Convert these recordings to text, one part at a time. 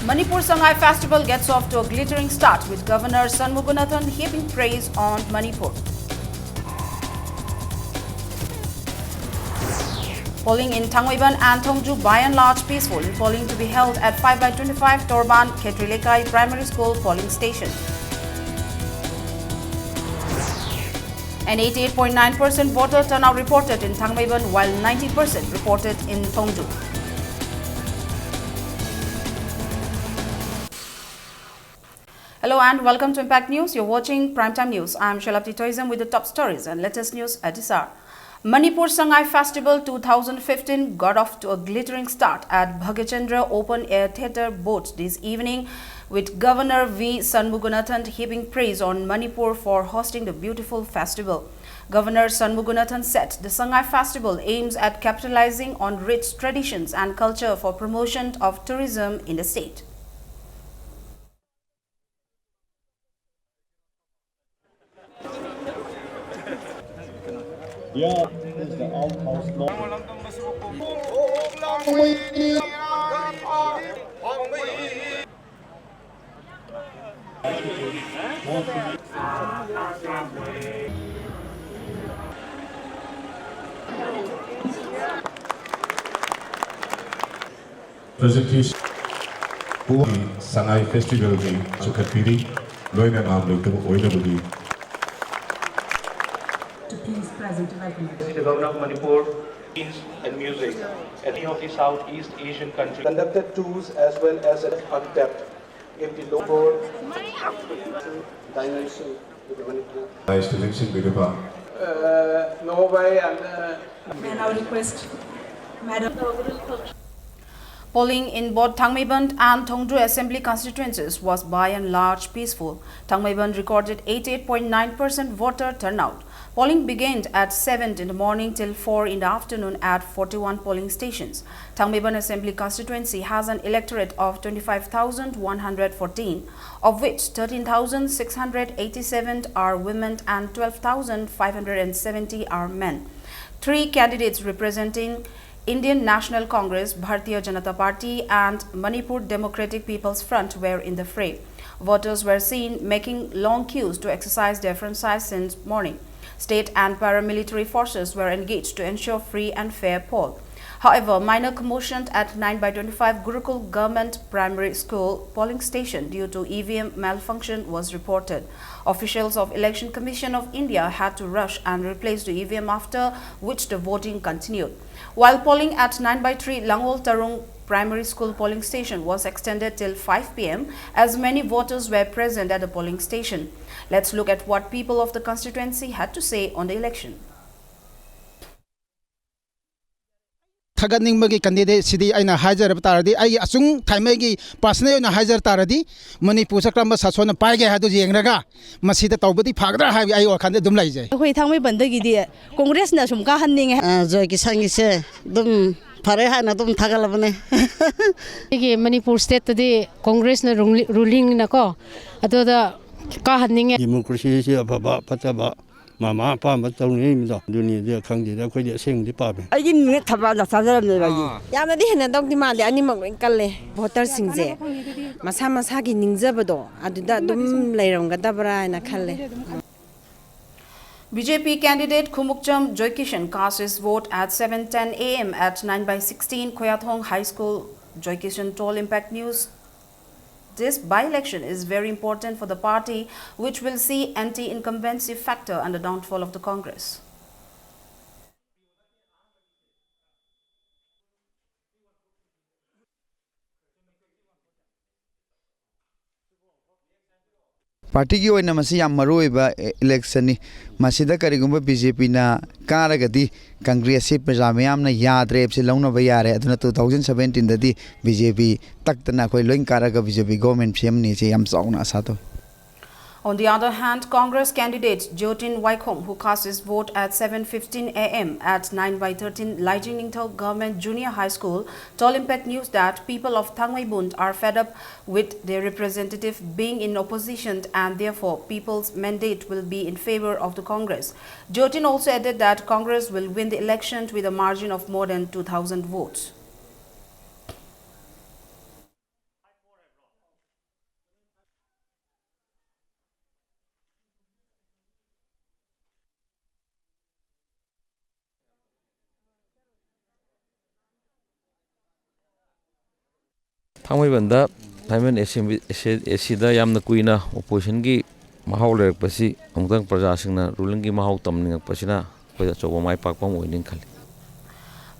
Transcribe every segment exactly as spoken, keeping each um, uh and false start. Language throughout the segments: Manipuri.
Manipur Sangai Festival gets off to a glittering start, with Governor Shanmuganathan heaping praise on Manipur. Polling in Thangmeiban and Thongju by and large peaceful, in polling to be held at five by twenty-five Torban Khetri Lekai Primary School polling station. An eighty-eight point nine percent voter turnout reported in Thangmeiban, while ninety percent reported in Thongju. Hello and welcome to Impact News. You're watching Primetime News. I'm Shalabti Toism with the top stories and latest news at this hour. Manipur Sangai Festival two thousand fifteen got off to a glittering start at Bhagachandra Open Air Theatre both this evening, with Governor V Shanmuganathan heaping praise on Manipur for hosting the beautiful festival. Governor Shanmuganathan said the Sangai Festival aims at capitalizing on rich traditions and culture for promotion of tourism in the state. Yeah, this is the outhouse law. Presentation. Sangai Festival ꯒꯤ ꯆꯤꯡꯈꯠꯄꯤꯔꯤ꯫ ꯂꯣꯏꯅ ꯉꯥꯝꯂꯣꯏꯗꯕ ꯑꯣꯏꯅꯕꯒꯤ꯫ To please present to welcome. The Governor of Manipur, East and Music, any of the Southeast Asian countries. Conducted tours as well as an untapped empty local dimension to the Manipur. ꯂꯥꯏꯁꯇ ꯂꯦꯡꯁꯤꯟꯕꯤꯔꯤꯕ Uh, Norway and uh, May I now request Madam. Polling in both Thangmeiban and Thongju assembly constituencies was by and large peaceful. Thangmeiban recorded eighty-eight point nine percent voter turnout. Polling began at seven in the morning till four in the afternoon at forty-one polling stations. Thangmeiban assembly constituency has an electorate of twenty-five thousand one hundred fourteen, of which thirteen thousand six hundred eighty-seven are women and twelve thousand five hundred seventy are men. Three candidates representing Indian National Congress, Bharatiya Janata Party, and Manipur Democratic People's Front were in the fray. Voters were seen making long queues to exercise their franchise since morning. State and paramilitary forces were engaged to ensure free and fair poll. However, minor commotion at nine by twenty-five Gurukul Government Primary School polling station due to E V M malfunction was reported. Officials of Election Commission of India had to rush and replace the E V M, after which the voting continued. While polling at nine by three Langol Tarung Primary School polling station was extended till five p m, as many voters were present at the polling station. Let's look at what people of the constituency had to say on the election. ꯊꯥꯒꯠꯅꯤꯡꯕꯒꯤ ꯀꯦꯟꯗꯤꯗꯦꯠꯁꯤꯗꯤ ꯑꯩꯅ ꯍꯥꯏꯖꯔꯕ ꯇꯥꯔꯗꯤ, ꯑꯩꯒꯤ ꯑꯆꯨꯝ ꯊꯥꯏꯃꯩꯒꯤ ꯄꯥꯔꯁꯅꯦꯜ ꯑꯣꯏꯅ ꯍꯥꯏꯖꯔ ꯇꯥꯔꯗꯤ, ꯃꯅꯤꯄꯨꯔꯁꯦ ꯀꯔꯝꯕ ꯁꯥꯁꯣꯟꯅ ꯄꯥꯏꯒꯦ ꯍꯥꯏꯗꯨ ꯌꯦꯡꯂꯒ ꯃꯁꯤꯗ ꯇꯧꯕꯗꯤ ꯐꯒꯗ꯭ꯔꯥ ꯍꯥꯏꯕꯒꯤ ꯑꯩ ꯋꯥꯈꯜꯗ ꯑꯗꯨꯝ ꯂꯩꯖꯩ꯫ ꯑꯩꯈꯣꯏ ꯊꯥꯡꯃꯩꯕꯟꯗꯒꯤꯗꯤ ꯀꯣꯡꯒ꯭ꯔꯦꯁꯅ ꯁꯨꯝ ꯀꯥꯍꯟꯅꯤꯡꯉꯦ꯫ ꯑ, ꯖꯣꯏ ꯀꯤꯁꯟꯒꯤꯁꯦ ꯑꯗꯨꯝ ꯐꯔꯦ ꯍꯥꯏꯅ ꯑꯗꯨꯝ ꯊꯥꯒꯠꯂꯕꯅꯦ꯫ ꯑꯩꯒꯤ ꯃꯅꯤꯄꯨꯔ ꯁ꯭ꯇꯦꯠꯇꯗꯤ ꯀꯣꯡꯒ꯭ꯔꯦꯁꯅ ꯔꯨꯂꯤꯡꯅꯀꯣ, ꯑꯗꯨꯗ ꯀꯥꯍꯟꯅꯤꯡꯉꯦ꯫ ꯗꯤꯃꯣꯀ꯭ꯔꯦꯁꯤꯁꯤ ꯑꯐꯕ ꯐꯠꯇꯕ ꯃꯥ ꯃꯥ ꯑꯄꯥꯝꯕ ꯇꯧꯅꯔꯤꯕꯗꯣ ꯑꯗꯨꯅꯤ꯫ ꯑꯗꯨ ꯈꯪꯗꯦꯗ, ꯑꯩꯈꯣꯏꯗꯤ ꯑꯁꯦꯡꯕꯗꯤ ꯄꯥꯝꯃꯦ꯫ ꯑꯩꯒꯤ ꯅꯨꯃꯤꯠ ꯊꯕꯥꯜꯗ ꯆꯥꯖꯔꯝꯅꯦꯕ ꯑꯩꯒꯤ꯫ ꯌꯥꯝꯅꯗꯤ ꯍꯦꯟꯅꯗꯧꯗꯤ ꯃꯥꯜꯂꯦ, ꯑꯅꯤꯃꯛ ꯂꯣꯏ ꯀꯜꯂꯦ꯫ ꯚꯣꯇꯔꯁꯤꯡꯁꯦ ꯃꯁꯥ ꯃꯁꯥꯒꯤ ꯅꯤꯡꯖꯕꯗꯣ ꯑꯗꯨꯗ ꯑꯗꯨꯝ ꯂꯩꯔꯝꯒꯗꯕ꯭ꯔꯥ ꯍꯥꯏꯅ ꯈꯜꯂꯦ꯫ B J P candidate Khumukcham Joykishan cast his vote at seven ten a m at nine by sixteen Khoyathong High School. Joykishan told Impact News, this by-election is very important for the party, which will see anti-incumbency factor and the downfall of the Congress. ꯄꯥꯔꯇꯤꯒꯤ ꯑꯣꯏꯅ ꯃꯁꯤ ꯌꯥꯝ ꯃꯔꯨ ꯑꯣꯏꯕ ꯏꯂꯦꯛꯁꯟꯅꯤ꯫ ꯃꯁꯤꯗ ꯀꯔꯤꯒꯨꯝꯕ ꯕꯤ ꯖꯦ ꯄꯤꯅ ꯀꯥꯔꯒꯗꯤ ꯀꯪꯒ꯭ꯔꯦꯁꯁꯤ ꯄ꯭ꯔꯖꯥ ꯃꯤꯌꯥꯝꯅ ꯌꯥꯗ꯭ꯔꯦ ꯍꯥꯏꯕꯁꯤ ꯂꯧꯅꯕ ꯌꯥꯔꯦ꯫ ꯑꯗꯨꯅ ꯇꯨ ꯊꯥꯎꯖꯟ ꯁꯕꯦꯟꯇꯤꯟꯗꯗꯤ ꯕꯤ ꯖꯦ ꯄꯤ ꯇꯛꯇꯅ ꯑꯩꯈꯣꯏ ꯂꯣꯏ ꯀꯥꯔꯒ ꯕꯤ ꯖꯦ ꯄꯤ ꯒꯣꯔꯃꯦꯟ ꯁꯦꯝꯅꯤ ꯍꯥꯏꯁꯦ ꯌꯥꯝ ꯆꯥꯎꯅ ꯑꯁꯥ ꯇꯧꯏ꯫ On the other hand, Congress candidate Jyotin Waikhom, who cast his vote at seven fifteen a m at nine by thirteen Laijing Ningthou Government Junior High School, told Impact News that people of Thangmeibund are fed up with their representative being in opposition and therefore people's mandate will be in favor of the Congress. Jyotin also added that Congress will win the election with a margin of more than two thousand votes. ꯊꯥꯡꯃꯩꯕꯟꯗ Thangmeiband assembly ꯑꯦꯁꯦ- ꯑꯦꯁꯤꯗ ꯌꯥꯝꯅ ꯀꯨꯏꯅ ꯑꯣꯄꯣꯖꯤꯁꯟꯒꯤ ꯃꯍꯥꯎ ꯂꯩꯔꯛꯄꯁꯤ ꯑꯃꯨꯛꯇꯪ ꯄ꯭ꯔꯖꯥꯁꯤꯡꯅ ꯔꯨꯂꯤꯡꯒꯤ ꯃꯍꯥꯎ ꯇꯝꯅꯤꯡꯉꯛꯄꯁꯤꯅ ꯑꯩꯈꯣꯏꯗ ꯑꯆꯧꯕ ꯃꯥꯏ ꯄꯥꯛꯄ ꯑꯃ ꯑꯣꯏꯅꯤ ꯈꯜꯂꯤ꯫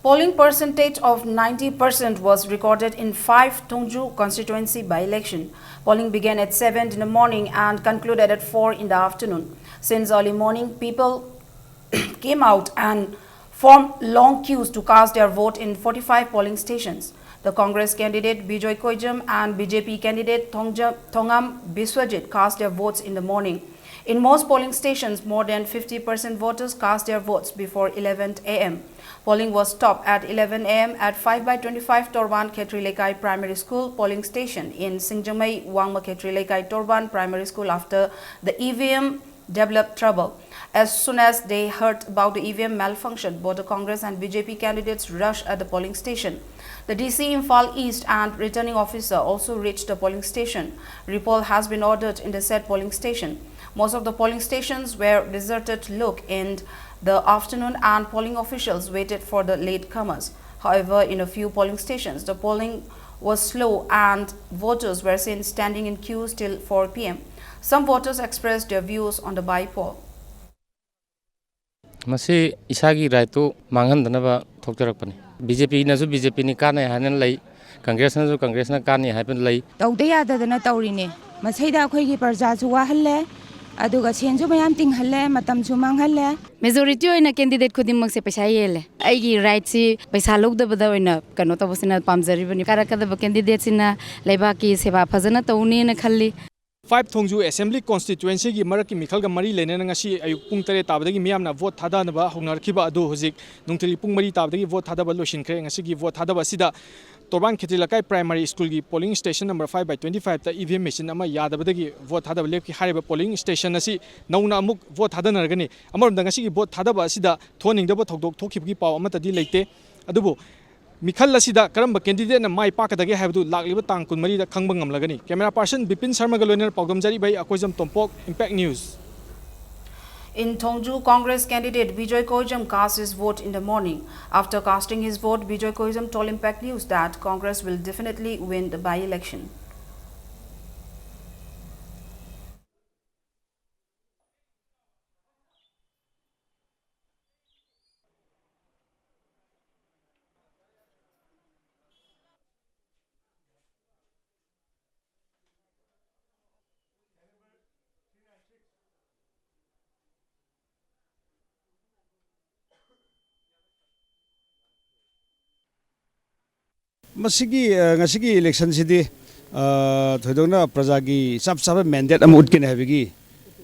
Polling percentage of ninety percent was recorded in five Tungju constituency by-election. Polling began at seven in the morning and concluded at four in the afternoon. Since early morning, people came out and formed long queues to cast their vote in forty-five polling stations. The Congress candidate Bijoy Koijam and B J P candidate Thongja- Thongam Biswajit cast their votes in the morning. In most polling stations, more than fifty percent voters cast their votes before eleven a m. Polling was stopped at eleven a m at five by twenty-five Torban Khetri Lekai Primary School polling station in Singjamei Wangma Khetri Lekai Torban Primary School after the E V M developed trouble. As soon as they heard about the E V M malfunction, both the Congress and B J P candidates rushed at the polling station. The D C Imphal East and returning officer also reached the polling station. Repoll has been ordered in the said polling station. Most of the polling stations were deserted look in the afternoon and polling officials waited for the latecomers. However, in a few polling stations, the polling was slow and voters were seen standing in queues till four p m. Some voters expressed their views on the by-poll. ꯃꯁꯤ ꯏꯁꯥꯒꯤ ꯔꯥꯏꯠꯇꯨ ꯃꯥꯡꯍꯟꯗꯅꯕ ꯊꯣꯛꯆꯔꯛꯄꯅꯤ꯫ ꯕꯤ ꯖꯦ ꯄꯤꯅꯁꯨ ꯕꯤ ꯖꯦ ꯄꯤꯅꯤ ꯀꯥꯟꯅꯩ ꯍꯥꯏꯅ ꯂꯩ, ꯀꯪꯒ꯭ꯔꯦꯁꯅꯁꯨ ꯀꯪꯒ꯭ꯔꯦꯁꯅ ꯀꯥꯟꯅꯩ ꯍꯥꯏꯕ ꯂꯩ꯫ ꯇꯧꯗ ꯌꯥꯗꯗꯅ ꯇꯧꯔꯤꯅꯦ꯫ ꯃꯁꯤꯗ ꯑꯩꯈꯣꯏꯒꯤ ꯄ꯭ꯔꯖꯥꯁꯨ ꯋꯥꯍꯜꯂꯦ, ꯑꯗꯨꯒ ꯁꯦꯟꯁꯨ ꯃꯌꯥꯝ ꯇꯤꯡꯍꯜꯂꯦ, ꯃꯇꯝꯁꯨ ꯃꯥꯡꯍꯜꯂꯦ꯫ ꯃꯦꯖꯣꯔꯤꯇꯤ ꯑꯣꯏꯅ ꯀꯦꯟꯗꯤꯗꯦꯠ ꯈꯨꯗꯤꯡꯃꯛꯁꯦ ꯄꯩꯁꯥ ꯌꯦꯜꯂꯦ꯫ ꯑꯩꯒꯤ ꯔꯥꯏꯠꯁꯤ ꯄꯩꯁꯥ ꯂꯧꯗꯕꯗ ꯑꯣꯏꯅ ꯀꯩꯅꯣ ꯇꯧꯕꯁꯤꯅ ꯄꯥꯝꯖꯔꯤꯕꯅꯤ꯫ ꯀꯥꯔꯛꯀꯗꯕ ꯀꯦꯟꯗꯤꯗꯦꯠꯁꯤꯅ ꯂꯩꯕꯥꯛꯀꯤ ꯁꯦꯕꯥ ꯐꯖꯅ ꯇꯧꯅꯦꯅ ꯈꯜꯂꯤ꯫ ꯐꯥꯏꯚ ꯊꯣꯡꯖꯨ ꯑꯦꯁꯦꯝꯕ꯭ꯂꯤ ꯀꯣꯟꯁꯇꯤꯇ꯭ꯋꯦꯟꯁꯤꯒꯤ ꯃꯔꯛꯀꯤ ꯃꯤꯈꯜꯒ ꯃꯔꯤ ꯂꯩꯅꯅ ꯉꯁꯤ ꯑꯌꯨꯛ ꯄꯨꯡ ꯇꯔꯦꯠ ꯇꯥꯕꯗꯒꯤ ꯃꯤꯌꯥꯝꯅ ꯚꯣꯠ ꯊꯥꯗꯅꯕ ꯍꯧꯅꯔꯛꯈꯤꯕ ꯑꯗꯨ ꯍꯧꯖꯤꯛ ꯅꯨꯡꯊꯤꯜꯒꯤ ꯄꯨꯡ ꯃꯔꯤ ꯇꯥꯕꯗꯒꯤ ꯚꯣꯠ ꯊꯥꯗꯕ ꯂꯣꯏꯁꯤꯟꯈ꯭ꯔꯦ꯫ ꯉꯁꯤꯒꯤ ꯚꯣꯠ ꯊꯥꯗꯕ ꯑꯁꯤꯗ ꯇꯣꯔꯕꯥꯟ ꯈꯦꯇ꯭ꯔꯤ ꯂꯩꯀꯥꯏ ꯄ꯭ꯔꯥꯏꯃꯥꯔꯤ ꯁ꯭ꯀꯨꯜꯒꯤ polling station number five by twenty ꯐꯥꯏꯚꯇ ꯏ ꯚꯤ ꯑꯦꯝ ꯃꯦꯆꯤꯟ ꯑꯃ ꯌꯥꯗꯕꯗꯒꯤ ꯚꯣꯠ ꯊꯥꯗꯕ ꯂꯦꯞꯈꯤ꯫ ꯍꯥꯏꯔꯤꯕ ꯄꯣꯂꯤꯡ ꯁ꯭ꯇꯦꯁꯟ ꯑꯁꯤ ꯅꯧꯅ ꯑꯃꯨꯛ ꯚꯣꯠ ꯊꯥꯗꯅꯔꯒꯅꯤ꯫ ꯑꯃꯔꯣꯝꯗ ꯉꯁꯤꯒꯤ ꯚꯣꯠ ꯊꯥꯗꯕ ꯑꯁꯤꯗ ꯊꯣꯛꯍꯟꯅꯤꯡꯗꯕ ꯊꯧꯗꯣꯛ ꯊꯣꯛꯈꯤꯕꯒꯤ ꯄꯥꯎ ꯑꯃꯠꯇꯗꯤ ꯂꯩꯇꯦ꯫ ꯑꯗꯨꯕꯨ ꯃꯤꯈꯜ ꯑꯁꯤꯗ ꯀꯔꯝꯕ ꯀꯦꯟꯗꯤꯗꯦꯠꯅ ꯃꯥꯏ ꯄꯥꯛꯀꯗꯒꯦ ꯍꯥꯏꯕꯗꯨ ꯂꯥꯛꯂꯤꯕ ꯇꯥꯡ ꯀꯨꯟꯃꯔꯤꯗ ꯈꯪꯕ ꯉꯝꯂꯒꯅꯤ꯫ ꯀꯦꯃꯦꯔꯥ ꯄꯥꯔꯁꯟ ꯕꯤꯄꯤꯟ ꯁꯔꯃꯒ ꯂꯣꯏꯅꯅ ꯄꯥꯎꯗꯝ ꯖꯔꯤꯕꯩ ꯑꯩꯈꯣꯏꯖꯝ ꯇꯣꯝꯄꯣꯛ, impact news. In Thongju, Congress candidate Bijoy Koijam cast his vote in the morning. After casting his vote, Bijoy Koijam told Impact News that Congress will definitely win the by-election. ꯃꯁꯤꯒꯤ, ꯑ, ꯉꯁꯤꯒꯤ ꯏꯂꯦꯛꯁꯟꯁꯤꯗꯤ, ꯑ, ꯊꯣꯏꯗꯣꯛꯅ ꯄ꯭ꯔꯖꯥꯒꯤ ꯆꯞ ꯆꯥꯕ ꯃꯦꯟꯗꯦꯠ ꯑꯃ ꯎꯠꯀꯅꯤ ꯍꯥꯏꯕꯒꯤ,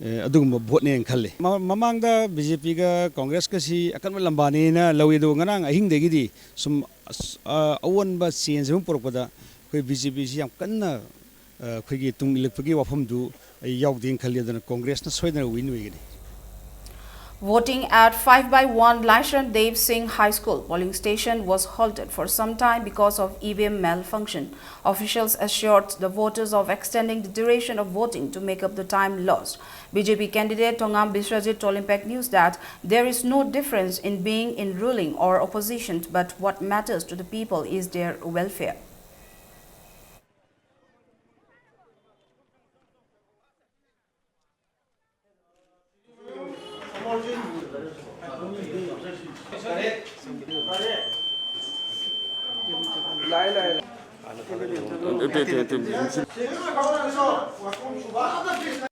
ꯑ, ꯑꯗꯨꯒꯨꯝꯕ ꯚꯣꯠꯅꯦꯅ ꯈꯜꯂꯤ꯫ ꯃ-, ꯃꯃꯥꯡꯗ ꯕꯤ ꯖꯦ ꯄꯤꯒ ꯀꯣꯡꯒ꯭ꯔꯦꯁꯀꯁꯤ ꯑꯀꯟꯕ ꯂꯝꯕꯥꯅꯦꯅ ꯂꯧꯏ, ꯑꯗꯨꯒ ꯉꯔꯥꯡ ꯑꯍꯤꯡꯗꯒꯤꯗꯤ ꯁꯨꯝ ꯑꯁ-, ꯑ, ꯑꯑꯣꯟꯕ ꯆꯦꯟꯖ ꯑꯃ ꯄꯨꯔꯛꯄꯗ ꯑꯩꯈꯣꯏ ꯕꯤ ꯖꯦ ꯄꯤꯁꯤ ꯌꯥꯝ ꯀꯟꯅ, ꯑ, ꯑꯩꯈꯣꯏꯒꯤ ꯇꯨꯡ ꯏꯜꯂꯛꯄꯒꯤ ꯋꯥꯐꯝꯗꯨ ꯑꯩ ꯌꯥꯎꯗꯦꯅ ꯈꯜꯂꯤ, ꯑꯗꯨꯅ ꯀꯣꯡꯒ꯭ꯔꯦꯁꯅ ꯁꯣꯏꯗꯅ ꯋꯤꯟ ꯑꯣꯏꯒꯅꯤ꯫ Voting at five by one Laishran Dev Singh High School polling station was halted for some time because of E V M malfunction. Officials assured the voters of extending the duration of voting to make up the time lost. B J P candidate Thongam Biswajit told Impact News that there is no difference in being in ruling or opposition, but what matters to the people is their welfare.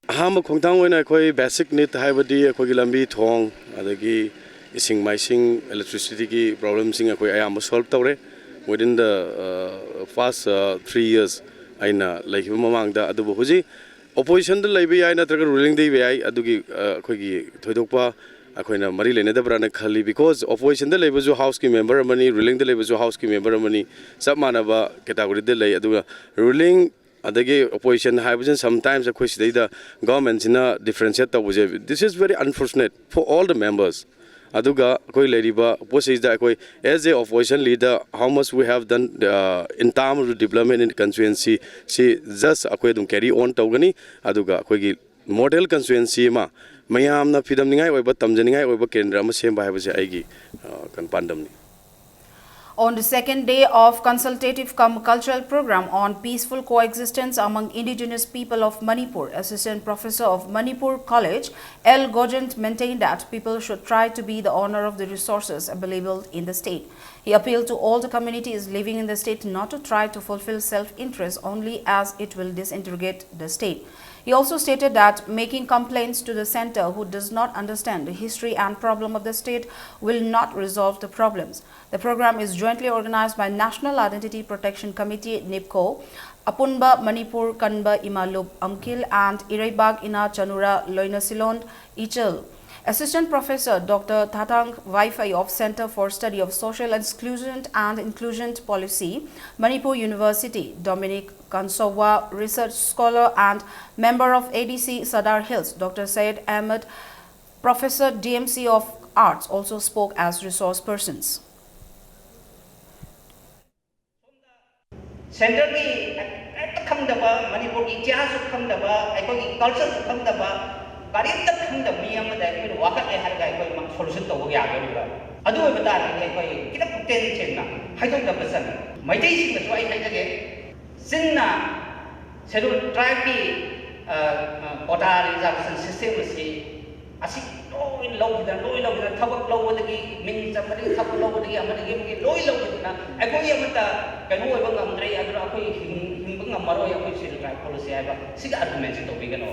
ꯑꯍꯥꯟꯕ ꯈꯣꯡꯊꯥꯡ ꯑꯣꯏꯅ ꯑꯩꯈꯣꯏ ꯕꯦꯁꯤꯛ ꯅꯤꯗ, ꯍꯥꯏꯕꯗꯤ ꯑꯩꯈꯣꯏꯒꯤ ꯂꯝꯕꯤ ꯊꯣꯡ, ꯑꯗꯒꯤ ꯏꯁꯤꯡ ꯃꯥꯏꯁꯤꯡ, ꯏꯂꯦꯛꯇ꯭ꯔꯤꯁꯤꯇꯤꯒꯤ ꯄ꯭ꯔꯣꯕ꯭ꯂꯦꯝꯁꯤꯡ ꯑꯩꯈꯣꯏ ꯑꯌꯥꯝꯕ ꯁꯣꯜꯕ ꯇꯧꯔꯦ within the, uh, past, uh, three years ꯑꯩꯅ ꯂꯩꯈꯤꯕ ꯃꯃꯥꯡꯗ꯫ ꯑꯗꯨꯕꯨ ꯍꯧꯖꯤꯛ ꯑꯣꯄꯣꯖꯤꯁꯟꯗ ꯂꯩꯕ ꯌꯥꯏ ꯅꯠꯇ꯭ꯔꯒ ꯔꯨꯂꯤꯡꯗ ꯂꯩꯕ ꯌꯥꯏ, ꯑꯗꯨꯒꯤ ꯑ, ꯑꯩꯈꯣꯏꯒꯤ ꯊꯣꯏꯗꯣꯛꯄ ꯑꯩꯈꯣꯏꯅ ꯃꯔꯤ ꯂꯩꯅꯗꯕ꯭ꯔꯥꯅ ꯈꯜꯂꯤ꯫ ꯕꯤꯀꯣꯖ ꯑꯣꯄꯣꯖꯤꯁꯟꯗ ꯂꯩꯕꯁꯨ ꯍꯥꯎꯁꯀꯤ ꯃꯦꯝꯕꯔ ꯑꯃꯅꯤ, ꯔꯨꯂꯤꯡꯗ ꯂꯩꯕꯁꯨ ꯍꯥꯎꯁꯀꯤ ꯃꯦꯝꯕꯔ ꯑꯃꯅꯤ, ꯆꯞ ꯃꯥꯟꯅꯕ ꯀꯦꯇꯥꯒꯣꯔꯤꯗ ꯂꯩ꯫ ꯑꯗꯨꯒ ꯔꯨꯂꯤꯡ ꯑꯗꯒꯤ ꯑꯣꯄꯣꯖꯤꯁꯟ ꯍꯥꯏꯕꯁꯤꯅ ꯁꯝꯇꯥꯏꯝꯁ ꯑꯩꯈꯣꯏ ꯁꯤꯗꯩꯗ ꯒꯚꯔꯟꯃꯦꯟꯁꯤꯅ ꯗꯤꯐ꯭ꯔꯦꯟꯁꯤꯌꯦꯠ ꯇꯧꯕꯁꯦ, this is very unfortunate for all the members꯫ ꯑꯗꯨꯒ ꯑꯩꯈꯣꯏ ꯂꯩꯔꯤꯕ ꯄꯣꯠꯁꯤꯗ ꯑꯩꯈꯣꯏ as a opposition leader, how much we have done, uh, in terms of development in constituency, ꯁꯤ ꯖꯁ ꯑꯩꯈꯣꯏ ꯑꯗꯨꯝ ꯀꯦꯔꯤ ꯑꯣꯟ ꯇꯧꯒꯅꯤ꯫ ꯑꯗꯨꯒ ꯑꯩꯈꯣꯏꯒꯤ ꯃꯣꯗꯦꯜ ꯀꯟꯁꯇꯤꯇ꯭ꯋꯦꯟꯁꯤ ꯑꯃ, ꯃꯌꯥꯝꯅ ꯐꯤꯗꯝꯅꯤꯡꯉꯥꯏ ꯑꯣꯏꯕ, ꯇꯝꯖꯅꯤꯡꯉꯥꯏ ꯑꯣꯏꯕ ꯀꯦꯟꯗ꯭ꯔ ꯑꯃ ꯁꯦꯝꯕ ꯍꯥꯏꯕꯁꯦ ꯑꯩꯒꯤ, ꯑ, ꯀꯩꯅꯣ, ꯄꯥꯟꯗꯝꯅꯤ꯫ On the second day of consultative cum cultural program on peaceful coexistence among indigenous people of Manipur, Assistant Professor of Manipur College, L Gojant, maintained that people should try to be the owner of the resources available in the state. He appealed to all the communities living in the state not to try to fulfill self-interest only, as it will disintegrate the state. He also stated that making complaints to the center who does not understand the history and problem of the state will not resolve the problems. The program is jointly organized by National Identity Protection Committee, NIPCO, Apunba Manipur Kanba Ima Lup Amkil and Ireibak Ina Chanura Loinasilon Ichel. Assistant Professor Doctor Thatang Vaifei of Center for Study of Social Exclusion and Inclusion Policy, Manipur University, Dominic Kansowa, research scholar and member of A D C Sadar Hills, Doctor Syed Ahmed, Professor D M C of Arts, also spoke as resource persons. ꯁꯦꯟꯇꯔꯒꯤ ꯀꯔꯤꯝꯇ ꯈꯪꯗꯕ, ꯃꯅꯤꯄꯨꯔꯒꯤ ꯏꯇꯤꯍꯥꯁꯁꯨ ꯈꯪꯗꯕ, ꯑꯩꯈꯣꯏꯒꯤ ꯀꯜꯆꯔꯁꯨ ꯈꯪꯗꯕ, ꯀꯔꯤꯝꯇ ꯈꯪꯗꯕ ꯃꯤ ꯑꯃꯗ ꯑꯩꯈꯣꯏꯅ ꯋꯥꯀꯠꯂꯦ ꯍꯥꯏꯔꯒ ꯑꯩꯈꯣꯏ ꯁꯣꯂꯨꯁꯟ ꯇꯧꯕ ꯌꯥꯒꯗꯧꯔꯤꯕ꯭ꯔꯥ? ꯑꯗꯨ ꯑꯣꯏꯕ ꯇꯥꯔꯒꯗꯤ ꯑꯩꯈꯣꯏ ꯈꯤꯇꯪ ꯄꯨꯛꯆꯦꯜ ꯁꯦꯡꯅ ꯍꯥꯏꯗꯣꯛꯇꯕ ꯆꯪꯉꯤ꯫ ꯃꯩꯇꯩꯁꯤꯡꯗꯁꯨ ꯑꯩ ꯍꯥꯏꯖꯒꯦ, ꯆꯤꯟꯅ ꯁꯦꯗꯨꯜ ꯇ꯭ꯔꯥꯏꯕꯀꯤ ꯀꯣꯇꯥ ꯔꯤꯖꯥꯔꯕꯦꯁꯟ ꯁꯤꯁꯇꯦꯝ ꯑꯁꯤ ꯑꯁꯤ ꯂꯣꯏ ꯂꯧꯈꯤꯗꯅ, ꯂꯣꯏ ꯂꯧꯈꯤꯗꯅ, ꯊꯕꯛ ꯂꯧꯕꯗꯒꯤ, ꯃꯤꯡ ꯆꯟꯕꯗꯒꯤ, ꯊꯕꯛ ꯂꯧꯕꯗꯒꯤ, ꯑꯃꯗꯒꯤ ꯑꯃꯒꯤ ꯂꯣꯏ ꯂꯧꯈꯤꯗꯅ, ꯑꯩꯈꯣꯏꯒꯤ ꯑꯃꯠꯇ ꯀꯩꯅꯣ ꯑꯣꯏꯕ ꯉꯝꯗ꯭ꯔꯦ, ꯑꯗꯨꯅ ꯑꯩꯈꯣꯏ ꯍꯤꯡ-, ꯍꯤꯡꯕ ꯉꯝꯃꯔꯣꯏ, ꯑꯩꯈꯣꯏ ꯁꯦꯗꯨꯜ ꯇ꯭ꯔꯥꯏꯕ ꯄꯣꯂꯤꯁꯤ ꯍꯥꯏꯕ ꯁꯤꯒꯤ ꯑꯥꯔꯒꯨꯃꯦꯟꯁꯤ ꯇꯧꯕꯤꯒꯅꯣ꯫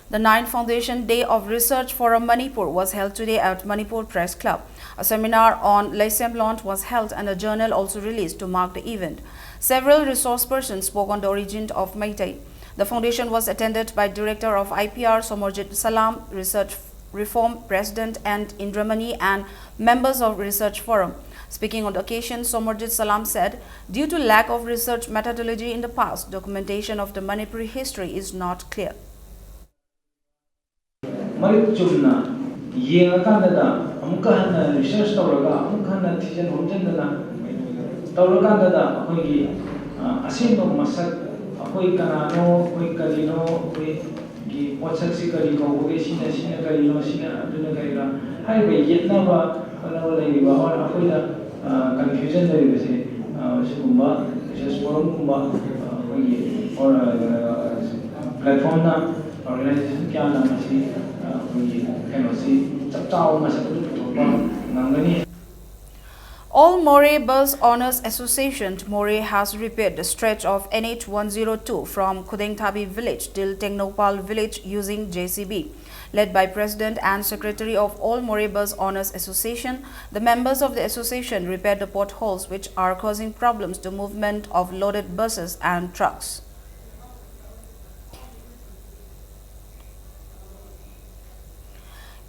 The ninth Foundation Day of Research Forum Manipur was held today at Manipur Press Club. A seminar on Leisem Launch was held and a journal also released to mark the event. Several resource persons spoke on the origin of Meitei. The foundation was attended by Director of I P R Somorjit Salam, Research Reform President and Indramani, and members of Research Forum. Speaking on the occasion, Somorjit Salam said, due to lack of research methodology in the past, documentation of the Manipuri history is not clear. ꯃꯔꯤꯛ ꯆꯨꯝꯅ ꯌꯦꯡꯉꯀꯥꯟꯗꯗ ꯑꯃꯨꯛꯀ ꯍꯟꯅ ꯔꯤꯁꯔꯁ ꯇꯧꯔꯒ ꯑꯃꯨꯛꯀ ꯍꯟꯅ ꯊꯤꯖꯤꯟ ꯍꯨꯝꯖꯤꯟꯗꯅ ꯇꯧꯔꯀꯥꯟꯗꯗ ꯑꯩꯈꯣꯏꯒꯤ ꯑꯁꯦꯡꯕ ꯃꯁꯛ, ꯑꯩꯈꯣꯏ ꯀꯅꯥꯅꯣ, ꯑꯩꯈꯣꯏ ꯀꯔꯤꯅꯣ, ꯑꯩꯈꯣꯏꯒꯤ ꯄꯣꯠꯁꯛꯁꯤ ꯀꯔꯤ ꯀꯧꯕꯒꯦ, ꯁꯤꯅ ꯁꯤꯅ ꯀꯔꯤꯅꯣ, ꯁꯤꯅ ꯑꯗꯨꯅ ꯀꯔꯤꯅꯣ ꯍꯥꯏꯔꯤꯕ ꯌꯦꯠꯅꯕ ꯈꯣꯠꯅꯕ ꯂꯩꯔꯤꯕ ꯑꯩꯈꯣꯏꯗ ꯀꯟꯐ꯭ꯌꯨꯖꯟ ꯂꯩꯔꯤꯕꯁꯦ ꯁꯤꯒꯨꯝꯕ ꯔꯤꯁꯔꯁ ꯐꯣꯔꯝꯒꯨꯝꯕ ꯑꯩꯈꯣꯏꯒꯤ ꯄ꯭ꯂꯦꯠꯐꯣꯝꯅ ꯑꯣꯔꯒꯅꯥꯏꯖꯦꯁꯟ ꯀꯌꯥꯅ ꯃꯁꯤ ꯑꯩꯈꯣꯏꯒꯤ ꯀꯩꯅꯣꯁꯤ ꯆꯞ ꯆꯥꯕ ꯃꯁꯛ ꯑꯗꯨ ꯄꯨꯊꯣꯛꯄ ꯉꯝꯒꯅꯤ꯫ All Moreh Bus Owners Association, Moreh, has repaired the stretch of N H one zero two from Khudengthabi village till Tengnoupal village using J C B. Led by President and Secretary of All Moreh Bus Owners Association, the members of the association repaired the potholes which are causing problems to movement of loaded buses and trucks.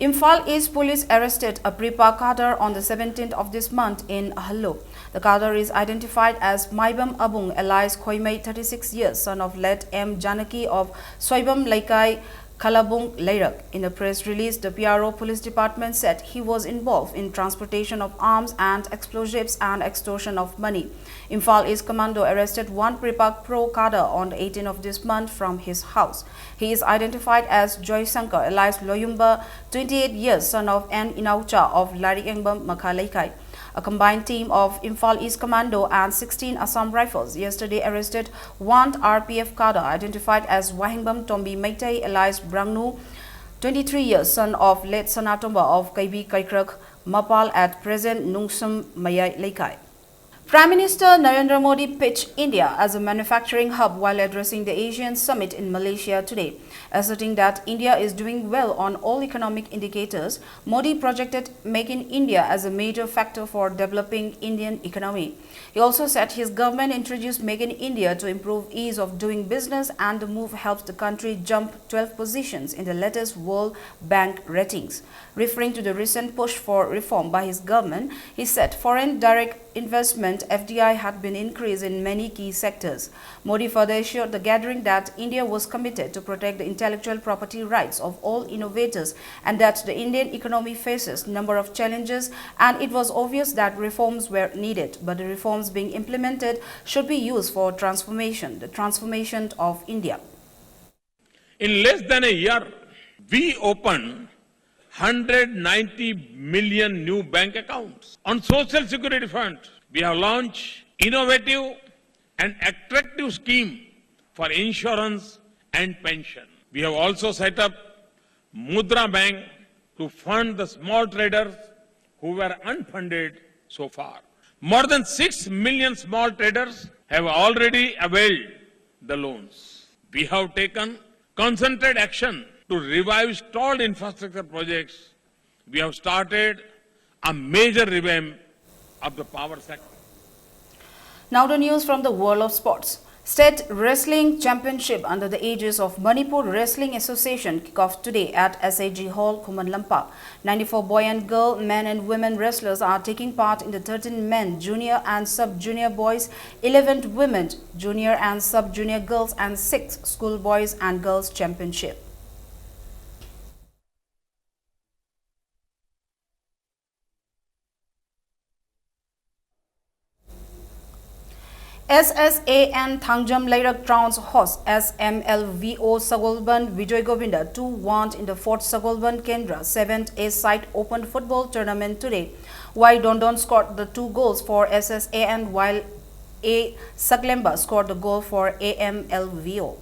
Imphal East Police arrested a Prepa cadre on the seventeenth of this month in Hallo. The cadre is identified as Maibam Abung, alias Khoimei, thirty-six years, son of late M Janaki of Soibam Leikai, Khalabung, Leirak. In a press release, the P R O Police Department said he was involved in transportation of arms and explosives and extortion of money. Imphal East Commando arrested one Prepa Pro cadre on the eighteenth of this month from his house. He is identified as Joy Shankar, alias Loyumba, twenty-eight years, son of N Inaucha of Larikengbam, Makha Leikai. A combined team of Imphal East Commando and sixteen Assam Rifles yesterday arrested one R P F cadre identified as Wahengbam Tombi Meitei, alias Brangnu, twenty-three years, son of late Sanatomba of Kaibi Kaikrak, Mapal, at present Nungsum Mayai Leikai. Prime Minister Narendra Modi pitched India as a manufacturing hub while addressing the ASEAN summit in Malaysia today, asserting that India is doing well on all economic indicators. Modi projected Make in India as a major factor for developing Indian economy. He also said his government introduced Make in India to improve ease of doing business, and the move helped the country jump twelve positions in the latest World Bank ratings. Referring to the recent push for reform by his government, he said foreign direct investment, F D I, had been increased in many key sectors. Modi further assured the gathering that India was committed to protect the intellectual property rights of all innovators and that the Indian economy faces number of challenges and it was obvious that reforms were needed, but the reforms being implemented should be used for transformation, the transformation of India. In less than a year, we opened one hundred ninety million new bank accounts. On social security front, we have launched innovative and attractive scheme for insurance and pension. We have also set up Mudra Bank to fund the small traders who were unfunded so far. More than six million small traders have already availed the loans. We have taken concentrated action to revive stalled infrastructure projects. We have started a major revamp of the power sector. Now the news from the world of sports. State Wrestling Championship under the aegis of Manipur Wrestling Association kick off today at S A G Hall, Khuman Lampak. Ninety-four boy and girl, men and women wrestlers are taking part in the thirteen men junior and sub-junior boys, eleven women junior and sub-junior girls, and six school boys and girls championship. S S A N Thangjam Leirak Trounce host S M L V O Sagolband Vijoy Govinda two one in the fourth Sagolband Kendra seventh A side open football tournament today. Y Dondon scored the two goals for S S A N, while A Saklemba scored the goal for A M L V O.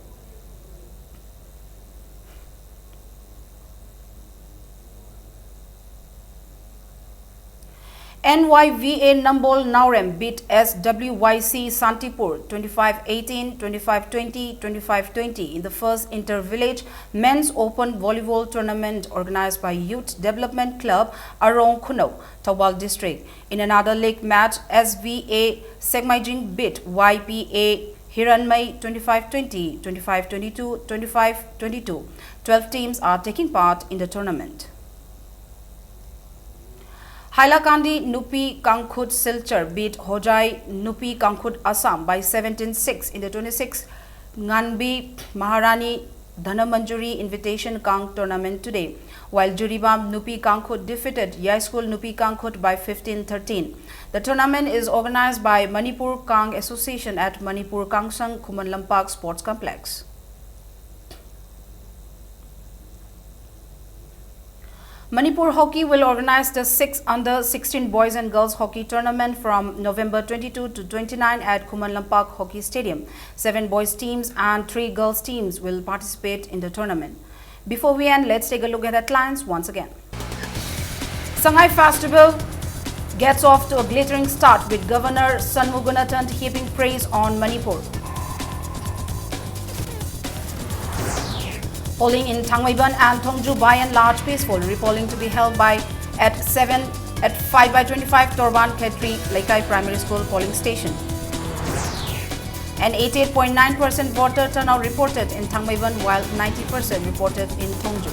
N Y V A Nambol Naorem beat S W Y C Santipur twenty-five eighteen, twenty-five twenty, twenty-five twenty in the first inter-village men's open volleyball tournament organized by Youth Development Club, Arong Khunou, Thoubal District. In another league match, S V A Sekmaijing beat Y P A Hiranmai twenty-five twenty, twenty-five twenty-two, twenty-five twenty-two. Twelve teams are taking part in the tournament. Hailakandi Nupi Kangkhut Silchar beat Hojai Nupi Kangkhut Assam by seventeen six in the twenty-six Nganbi Maharani Dhanamanjuri Invitation Kang tournament today, while Jiribam Nupi Kangkhut defeated Yaischool Nupi Kangkhut by fifteen thirteen. The tournament is organized by Manipur Kang Association at Manipur Kangsang Khuman Lampak Sports Complex. Manipur Hockey will organize the sixth under sixteen boys and girls hockey tournament from November twenty-two to twenty-nine at Khuman Lampak Hockey Stadium. Seven boys teams and three girls teams will participate in the tournament. Before we end, let's take a look at headlines once again. Sangai Festival gets off to a glittering start with Governor Shanmugaratnam heaping praise on Manipur. Polling in Thangmeiban and Thongju by and large peaceful. Repolling to be held by at seven, at five by twenty-five Torban Khetri Leikai Primary School polling station. And eighty-eight point nine percent voter turnout reported in Thangmeiban, while ninety percent reported in Thongju.